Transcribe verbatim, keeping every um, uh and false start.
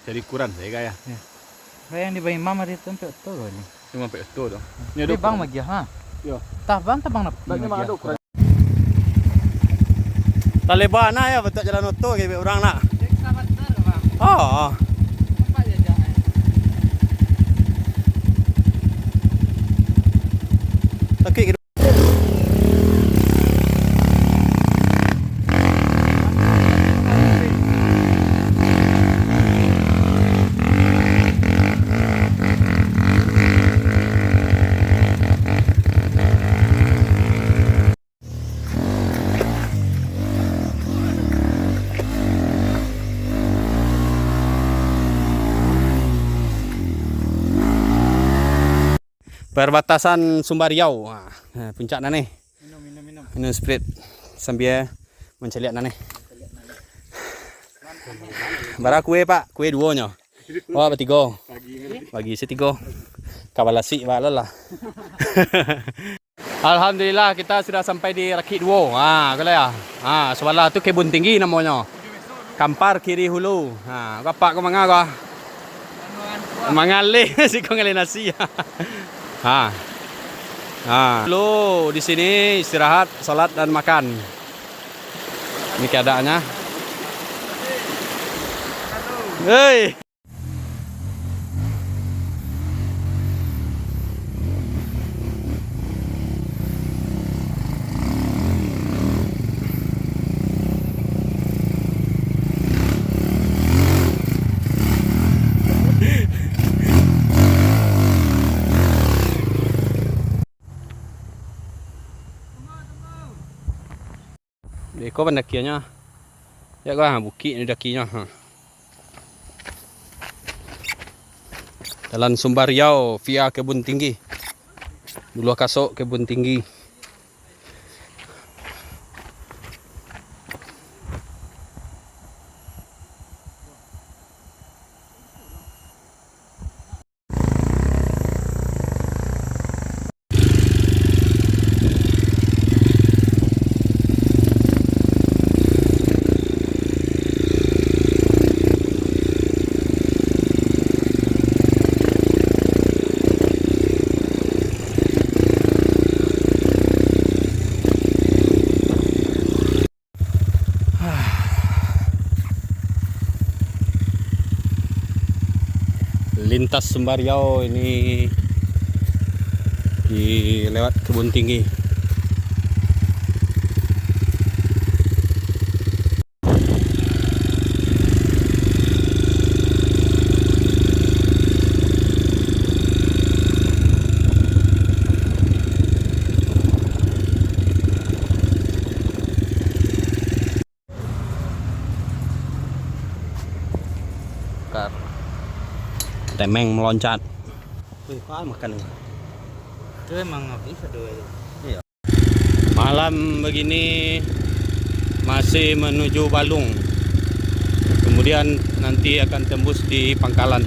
Jadi kurang saya kaya. Ya. Lah yang di Bang Imam hari tu sampai oto kali. Cuma sampai oto tu. Ni ada bang kurang. Magiah, ha? Yo. Tah bang, tah bang nak. Nak ni magiah. Ada kurang. Taleba na ya, bantuak jalan oto ka urang nak. Cek sabatar, Bang. Oh. Nampak je jalan. Sakik. Perbatasan Sumbar Riau. Ha, puncak nan ni. Minum, minum, minum. Minum Sprite sambia mancaliak nan ni. Bara kue, Pak? Kue duo nyo. Awak batigo. Bagi satigo. Ka balasik, Pak, lah. Alhamdulillah, kita sudah sampai di Rakik Duo. Ha, kalau ya. Ha, sabalah tu Kebun Tinggi namonyo. Kampar Kiri Hulu. Ha, bapak ko manga ko? Mangalih, siko ngalih nasi. Ha. Ha. Lo di sini istirahat, salat dan makan. Ini keadaannya. Hei. Iko pandakiannyo. Liek ko, ha, bukik ni dakinyo, ha. Jalan Sumbar Riau via Kebun Tinggi. Buluah Kasok, Kebun Tinggi. Lintas Sumbar Riau ini di lewat Kebun Tinggi. Temeng meloncat. Wih, kau makan ni. Itu emang habis ada. Iya. Malam begini masih menuju Balung. Kemudian nanti akan tembus di Pangkalan.